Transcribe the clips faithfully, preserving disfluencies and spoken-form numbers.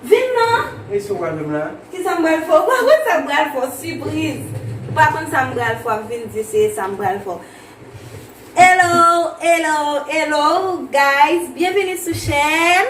Vin non! E sa w pral fè m la? Kisa m pral fè w? Ou pa konn sa m pral fè w, sipriz. Ou pa konn sa m pral fè w, ap vin di se sa m pral fè w. Hello, hello, hello, guys! Byenvini sou chèn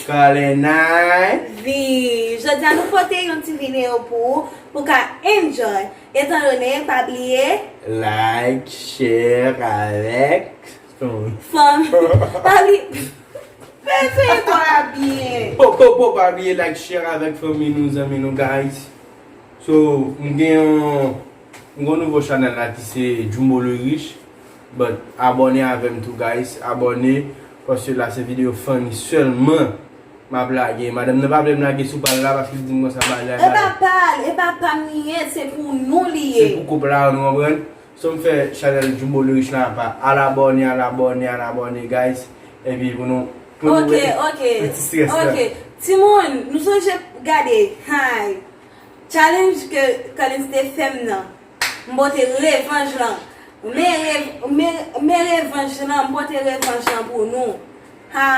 Kalenay. Vi. Jodi a nou pote yon ti videyo pou ou, pou w ka enjoy. Etandone, pa bliye. Like, share avèk fanmi. Fanmi. Pa bliye. Eseye pale byen. Po, po, po, pa bliye like, share avèk fanmi nou, zanmi nou, guys. So, m gen yon, m gen yon nouvo chanèl la ki se Jumbo le Riche. But, abòne avè m tou, guys. Abòne, paske la se videyo funny sèlman m ap lage. Madanm nan pa vle m lage sou pa l la, paske l di m konsa bagay la. E pa pa l, e pa pa m li ye, se pou nou li ye. Se pou koup la, nou konprann? So m fè chanèl Jumbo le Riche la apa. Al abòne, al abòne, al abòne, guys. Epi pou nou, pou nou Ok, ok, yon ti strès la. Ok. Timoun, nou sonje gade, hay. Challenge ke Collins te fè m nan. M pote revanj lan. Men re-, men, men revanj lan, m pote revanj lan pou nou. Ha,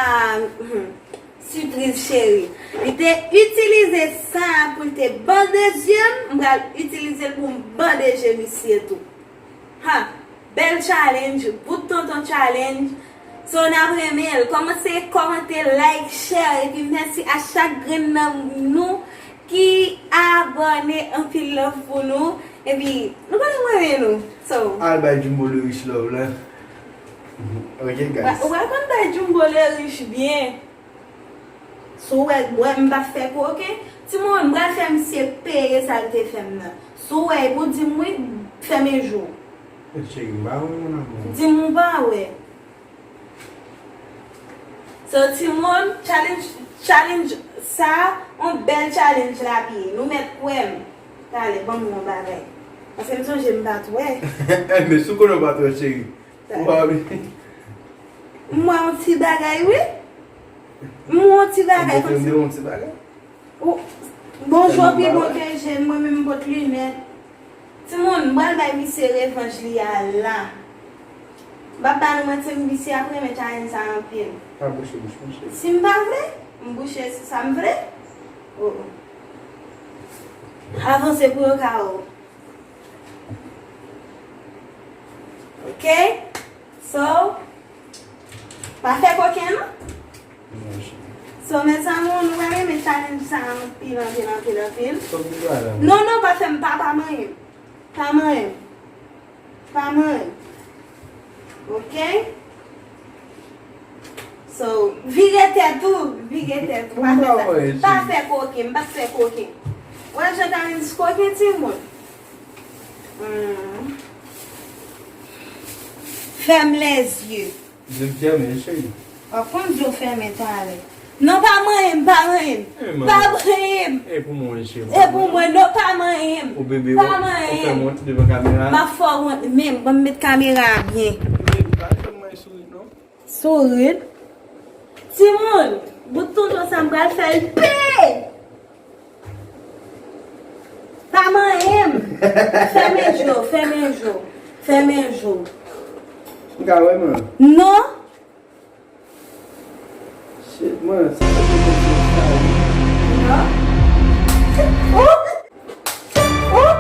hmm. Sipriz cheri. Li te itilize sa pou l te bande zye m, m pral itilize l pou m bande zye misye tou. Ha! Bèl challenge, bout tonton challenge. So, n ap renmen l. Kòmanse kòmante, like, share, epi mèsi a chak grenn nan nou ki abòne, anpil love pou nou. Epi, nou konnen m renmen nou. So, al bay Jumbo le Riche love la. Ok, guys. Ou pral konn bay Jumbo le Riche byen. Si w wè, wè m pa fè koken, timoun, m pral fè misye peye sa l te fè m nan. Si w wè, epi w di m wi, fèmen je w. Cheri, m pa wè, mon amour. Di m ou pa wè. So, timoun, challenge, challenge sa, yon bèl challenge l ap ye. Nou mèt kwè m. Talè, ban m yon bagay. Paske m sonje m pa t wè. Men si w konnen w pa t wè, cheri. Ou pa wè. M wè yon ti bagay, wi. M wè yon ti bagay kòmsi. Ou, bonjou pi bon ke je m, mwen menm m pot linèt. Timoun, m pral bay misye revanj li a la. M p ap ba nou manti, misye ap renmen challenge sa anpil. Pa bouche bouch mwen, cheri. Si m pa vle, m bouche sa m vle. Oh, oh. Avanse pou yo ka wè w. Ok? So, pa fè koken non. So, mezanmi, nou pral renmen challenge sa anpil, anpil, anpil, anpil. Non, non, pa fè m pa, pa manyen m. Pa manyen m. Pa manyen m. Ok? So, vire tèt ou, vire tèt ou. Pa fè sa. Pa fè koken, m pa fè koken. Wè jan Kanis koken timoun. Hmm. Fèm lèzye. Di m fèmen, cheri. W ap konn di w fèmen talè. Non, pa manyen m, pa manyen m. Pa manyen m. E pou mwen, cheri. E pou mwen, non, pa manyen m. O bebe, w ap fè m wont devan kamera. M ap fè w wont menm, ban m met kamera a byen. Bebe, pa fè m manyen sourit, non. Sourit? Timoun, bout tonton sa m pral fè l peye! Pa manyen m! Fèmen je w, fèmen je w, fèmen je w. M ka wè, man? Non! Shit, man, sa se te konsa. Non? Oh! Oh!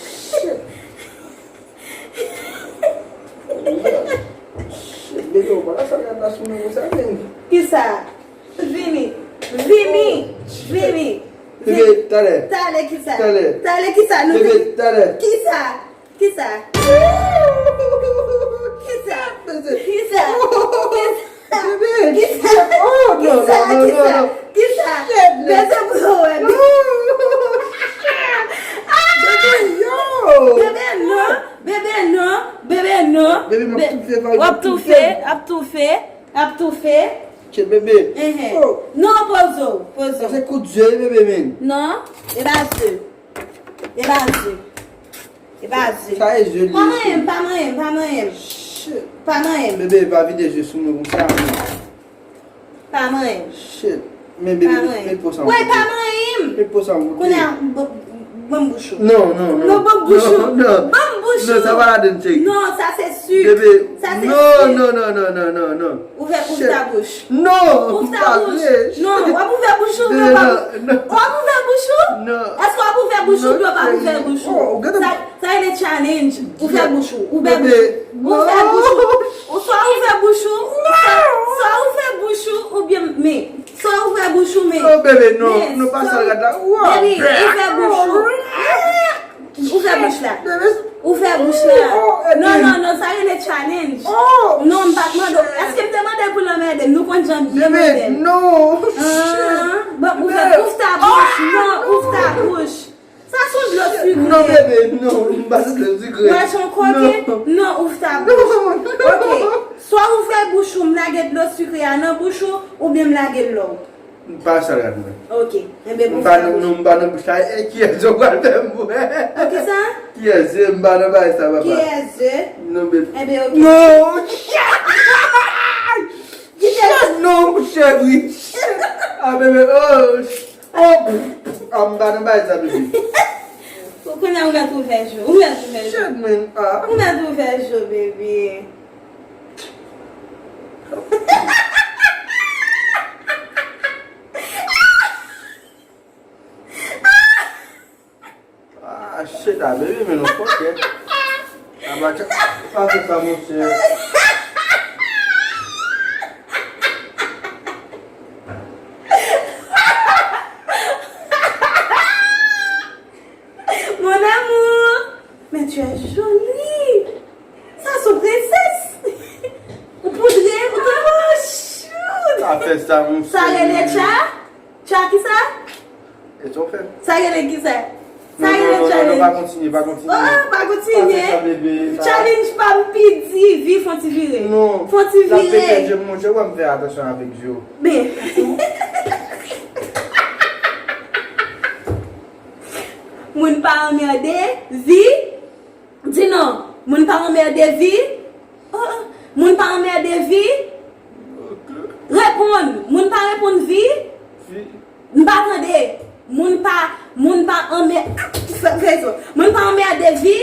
Shit! Shit, bebe, ou pa ka sa gad la sou mwen konsa, men. Kisa? Vini. Vini. Vini. Bebe, talè. Talè kisa? Talè. Talè kisa? Nou Bebe, talè. Kisa? Kisa? Kisa? Bebe. Kisa? Kisa? Bebe. Kisa? Oh, non, non, non, non, non. Kisa? Shit, man. Bebe, bro, bebe. Bebe, yo. Bebe, non. Bebe, non. Bebe, non. Bebe, m ap toufe, w ap toufe, ap toufe, ap toufe. Shit, bebe. Enhen. Oh. Non, poze w, poze w. Sa se kout zye, bebe, men. Non, e pa zye. E pa zye. E pa zye. Sa e zye li ye. Pa manyen m, pa manyen m, pa manyen m. Shit. Pa manyen m. Bebe, pa vide zye sou mwen konsa, men. Pa manyen m. Shit. Men bebe, met, met po sa. Woy, pa manyen m. Met po sa. Kounye a, bon, Ban m bouch ou. Non, non, non. Non, ban m bouch ou. Non, non. Ban m bouch ou. Non, sa pa ladann, cheri. Non, sa se sik. Bebe, sa se non, sik. Non, non, non, non, non, non, non. Ouvè, ouvè ta bouch. Non, ouvè ta bouch. Non, w ap ouvè bouch ou, non, w ap ouvè bouch ou? Non. Èske w ap ouvè bouch ou, non, w ap ouvè bouch ou? Oh, gade. Sa, sa rele challenge. Ouvè bouch ou. Ouvè bouch ou. Ouvè bouch ou. Ou swa ouvè bouch ou, swa, swa ouvè bouch ou, oubyen, men, swa ouvè bouch ou, men. Oh, bebe, non, men, non, pa sa l gad la. Baby, ouvè bouch ou. Ouvè bouch la. Ouvè bouch la. Non, non, non, sa rele challenge. Non, m pa t mande w. Èske m te mande w pou l anmède m? Nou konn jan m byen mande l. Bebe, non. Ah, bon, ouvè, ouvè ta bouch. Non, ouvè ta bouch. Sa se yon dlo sikre. Non, bebe, non, m pa se dlo sikre. Wè, se yon koke. Non, ouvè ta bouch. Ok. Swa ouvè bouch ou, m lage dlo sikre a nan bouch ou, oubyen m lage l lòw. M pa sa gad mwen. Ok. Enben, m pa nan, non, m pa nan bouch la. E, kiyès yo pral fè m wè? Ok, sa? Kiyès? M pa nan bagay sa, papa. Kiyès? Non, baby. Enben, ok. Non! Kiyès? Non, cheri. Ah, baby, oh. Oh, ah, m pa nan bagay sa, baby. Ou konnen ou mèt ouvè je w. Ou mèt ouvè je w. Shit, man. Ah. Ou mèt ouvè je w, baby. Ah, shit, ah, baby, men nou fòkè. Ah, pa fè sa, monchè. Mon amour, mais tu es jolie. Ça, c'est princesse. Ou poudre, ou te, oh, shoot. Pa fè sa, monchè. Sa rele tcha? Tcha ki sa? It's okay. Sa rele ki sa? Sa rele challenge? Non, non, non, non, pa kontinye, pa kontinye. Oh, pa kontinye. Pa fè sa, bebe, pa. Challenge pa m pi di, vi, fon ti vire. Non. Fon ti vire. L ap pete je m, monchè, ou wè m fè atansyon avèk je w. Ben. Moun pa anmède, vi. Di non. Moun pa anmède, vi. Oh, oh. Moun pa anmède, vi. Reponn. Moun pa reponn, vi. M pa tande. Moun pa, moun pa anmè-, fè, fè son. Moun pa anmède, vi.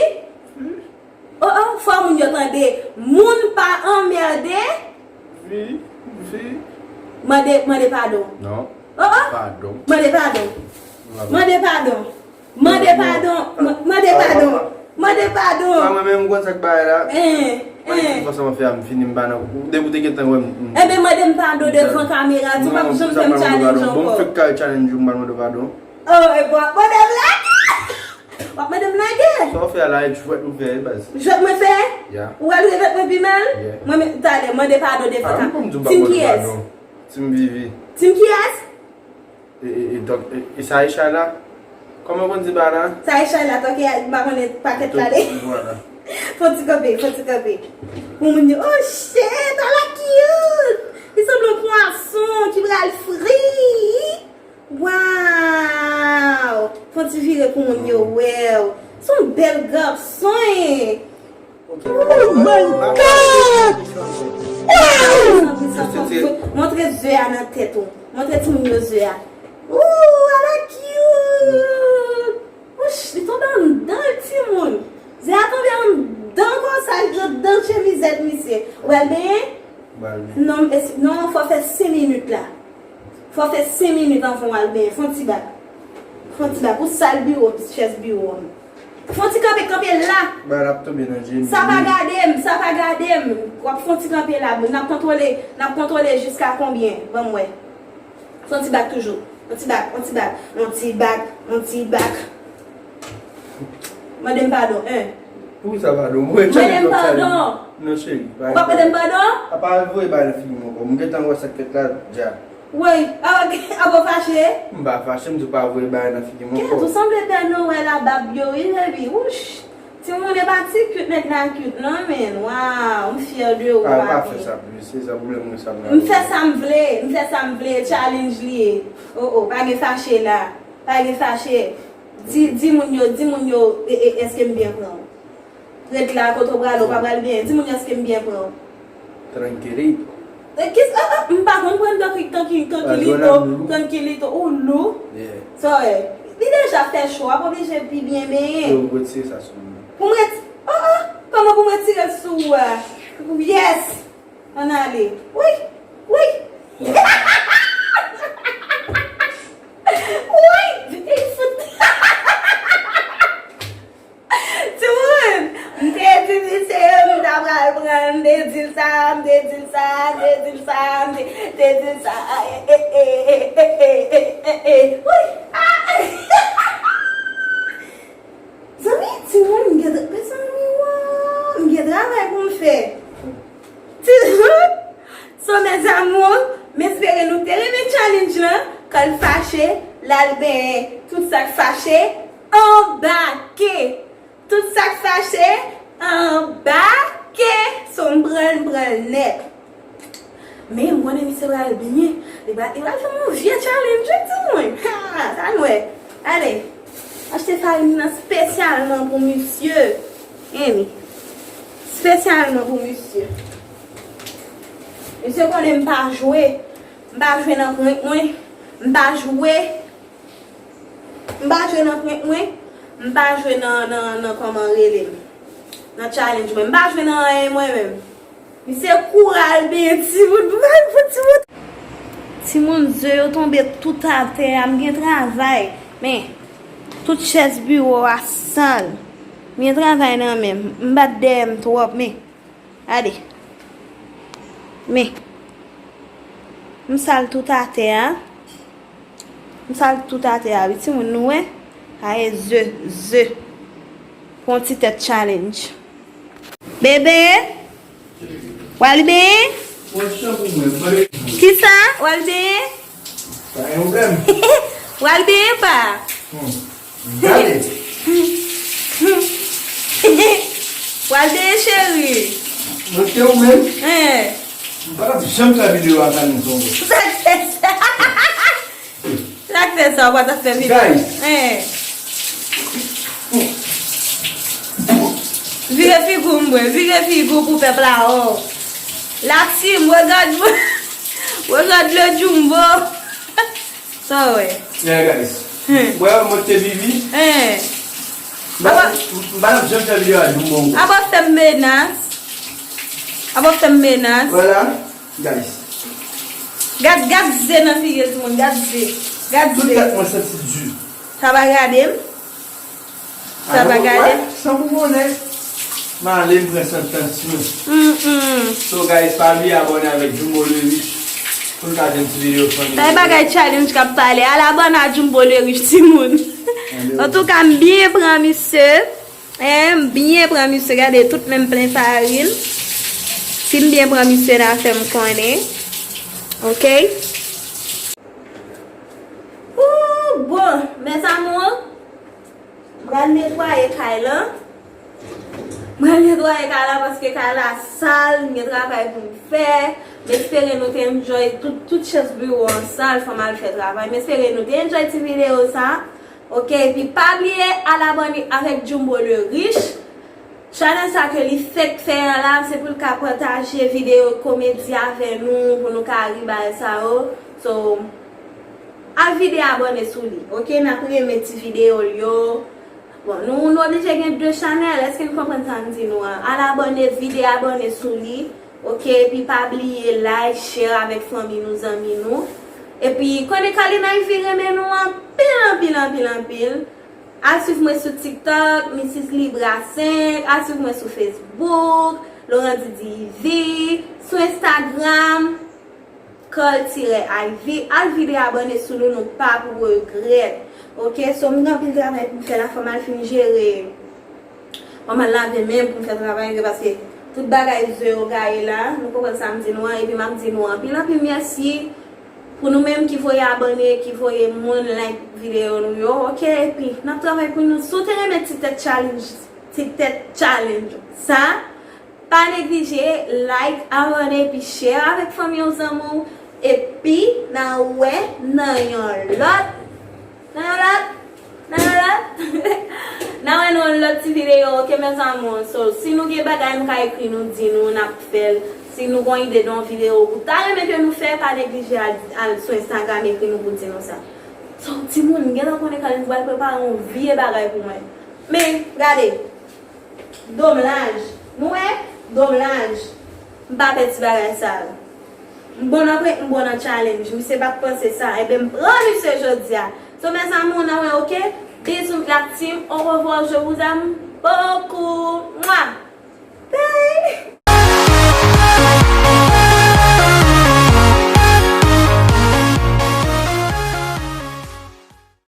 Oh, oh, fò moun yo tande. Moun pa anmède. Vi, vi. Mande, mande padon. Non. Oh, oh. Padon. Mande padon. Mande padon. Mande padon. Mande padon. Mande padon. Pa mwen menm, m konn sa k bagay la. Mwen, ti fòs an fè a, m fini, m pa nan. Depi w te gentan wè m. Enben, mande m padon devan kamera, tou pa janm fè m challenge ankò. Bon, m fèk kare challenge ou, m pa mande w padon. Oh, e bon, mande m la. W ap mande m lage? Sa w fè a la, e jwèt ou fè, baz. Jwèt mwen fè? Yeah. Ou wè l revèt mwen pi mal? Yeah. Mwen, men, talè, mande padon devan ka. Ah, m konn di w pa mande padon. Team kiyès? Team Vivi. Team kiyès? E, e, e, donk, e, e sa e chay la? Kòman w konn di ba la? Sa e chay la, tanke m pa konnen pakèt la de. Donk, vwala. Fon ti kanpe, fon ti kanpe. Pou moun yo, oh shit, ala cute! Li sanble yon pwason ki pral fri. Wow! Fon ti vire pou moun yo wè w. Se yon bèl gason, e. Oh my God! Wow! Montre ze a nan tèt ou. Montre timoun yo ze a. Ooh, ala cute! Wouch, li tonbe anndan l, timoun. Ze a tonbe anndan kò sa, li pran anndan chemizèt misye. Ou wè l benyen? Ba l benyen. Non, non, fò fè senk minit la. Fò fè senk minit anvan w al benyen. Fè yon ti bak. Fè yon ti bak. Ou sal biwo, chèz biwo m. Fè yon ti kanpe, kanpe la. Ba l ap tonbe nan je m. Sa pa gade m, sa pa gade m. W ap fè yon ti kanpe la. N ap kontwole, n ap kontwole jiska konbyen? Ban m wè. Fè yon ti bak toujou. Yon ti bak, yon ti bak, yon ti bak, yon ti bak. Mande m padon, en. Poukisa padon? Mwen challenge w ap challenge. Non, cheri. W ap mande m padon? A pa voye bagay nan figi m ankò. M gentan wè sa k fèt la, dja. Woy, a, a, w fache? M pa fache, m di w pa voye bagay nan figi m ankò. Kèt, ou sanble Pè Nowèl a bab yo, wi, baby. Wouch! Timoun, e pa ti cute nèg la cute, non, men. Waw, m fyè de ou, papi. Pa fè sa plis, se sa pwoblèm mwen sa m. M fè sa m vle, m fè sa m vle, challenge li ye. Oh, oh, pa gen fache la. Pa gen fache. Di, di moun yo, di moun yo, e, e, èske m byen pran w? Ret la, kote w prale, w pa pral byen. Di moun yo èske m byen pran w? Tranquilito. E, kis-, ah, ah, m pa konn pran tranki-, tranki-, tranquilito, tranquilito, ou lou. Yeah. Sa w ye? Li deja fè cho, w ap oblije pi byen benyen. Yo, retire sa sou mwen. Pou m reti-, oh, oh, kòman pou m retire l sou ou a? Yes! Ann ale. Wi! Wi! Wi! Li fout. Timoun, m te di misye m ta pral pran l, m te di l sa, m te di l sa, m te di l sa, m te, te di l sa. Wi! Ah! Zanmi, timoun, m gen, mezanmi, wow, m gen travay pou m fè. Timoun, so, mes amours, m espere nou te renmen challenge lan. Kan l fache, l al benyen. Tout sa k fache, anbake. Tout sa k fache, anbake. So, m pran l, m pran l nèt. Men m konnen misye pral byen. Li pral, li pral fè m yon vye challenge, wi, timoun. Ha, sa nou wè. Ale. Achte farin nan spesyalman pou misye. Eni. Spesyalman pou misye. Misye konnen m pa jwe. M pa jwe nan prank mwen. M pa jwe. M pa jwe nan prank mwen. M pa jwe nan, nan, nan kòman rele m. Nan challenge mwen. M pa jwe nan anyen mwen menm. Misye kouri al benyen timoun. Pou bay pou timoun. Timoun, ze yo tonbe tout atè a. M gen travay. Men, tout chèz biwo a sal. M gen travay nan men m. M bat dèyè m twòp, men. Gade. Men. M sal tout atè a. M sal tout atè a, wi, timoun, nou wè? Sa e ze, ze. Pou yon ti tèt challenge. Bebe? W al benyen? Kisa? W al benyen? Pa gen pwoblèm. W al benyen, pa? Hmm. Gade. W al benyen, cheri. Mwen te ou menm. Hein. M pa t ap janm fè videyo ak Ann Zongo. Sa k fè sa? Sa k fè sa, w pa t ap fè videyo? Guys. Hein. Vire figi w, mwen. Vire figi w pou pèp la wè w. La team, regarde, regarde le Jumbo. Sa w wè? Yeah, guys. Hmm. Wè, mwen te vivi. Hein. M pa, m pa t ap janm fè videyo a Jumbo ankò. Apa w fè m menas? Apa w fè m menas? Voilà, guys. Gad, gad ze nan figi l, timoun, gad ze. Gad ze. Tout tèt mwen santi di. Sa pa gade m? Sa pa gade. San pou konnen, m ale m pran sant tansyon. Mm-mm. So, guys, pa bliye abòne avèk Jumbo le Rich pou n ka jwenn ti videyo fanmi. Bay bagay challenge k ap pale. Al abòne a Jumbo le Rich, timoun. Antouka, m byen pran misye. Eh, m byen pran misye. Gade, tout men m plen farin. Si m byen pran misye, n a fè m konnen. Oke? Ooh, bon, mes amours. M pral netwaye kay lan. M pral netwaye kay la paske kay la sal, m gen travay pou m fè. M espere nou te enjoy tout, tout chèz biwo an sal, fò m al fè travay. M espere nou te enjoy ti videyo sa. Oke, epi pa bliye al abòne avèk Jumbo le Rich. Channel sa ke li fèk fè an la, se pou l ka pataje videyo komedi avè nou, pou nou ka ri bagay sa yo. So, al vide abòne sou li, oke? N ap renmen ti videyo l yo. Bon, nou, nou oblije gen de chanèl. Èske n konprann sa m di nou an? Al abòne, vide abòne sou li, oke? Epi pa bliye like, share avèk fanmi nou, zanmi nou. Epi konnen Kalina Ivy renmen nou anpil, anpil, anpil, anpil. Al swiv mwen sou TikTok, Missis Libra senk. Al swiv mwen sou Facebook, Laurent Didi Ivy. Sou Instagram, Carl tirè Ivy. Al vide abòne sou nou, nou p ap regrèt. Oke, so m gen anpil travay pou m fè la, fò m al fin jere. Fò m al lave men m pou m fè travay mwen, paske tout bagay zo yo gaye la, nou konprann sa m di nou an, epi m ap di nou anpil, anpil mèsi. Pou nou menm ki voye abòne, ki voye moun like videyo nou yo, oke? Epi, n ap travay pou nou. Si w te renmen ti tèt challenge, ti tèt challenge sa, pa neglije like, abòne, epi share avèk fanmi w, zanmi w. Epi, n a wè nan yon lòt, nan yon lòt, Nan yon lòt, nan yon lòt ti videyo, oke, mes amours? So, si nou gen bagay nou ka ekri nou, di nou, n ap fè l. Si nou gon ide de yon videyo ou ta renmen ke nou fè, pa neglije al, al sou Instagram ekri nou pou di nou sa. Sa w timoun, m gentan konnen Carlens pral prepare yon vye bagay pou mwen. Men, gade. Domlaj. Nou wè? Domlaj. M pa pè ti bagay sa yo. M bon nan prank, m bon nan challenge. Misye pa t panse sa. Ebyen, m pran misye jodi a. So, mes amours, nan wè, oke? Bizou, la team. Au revoir, je vous aime beaucoup.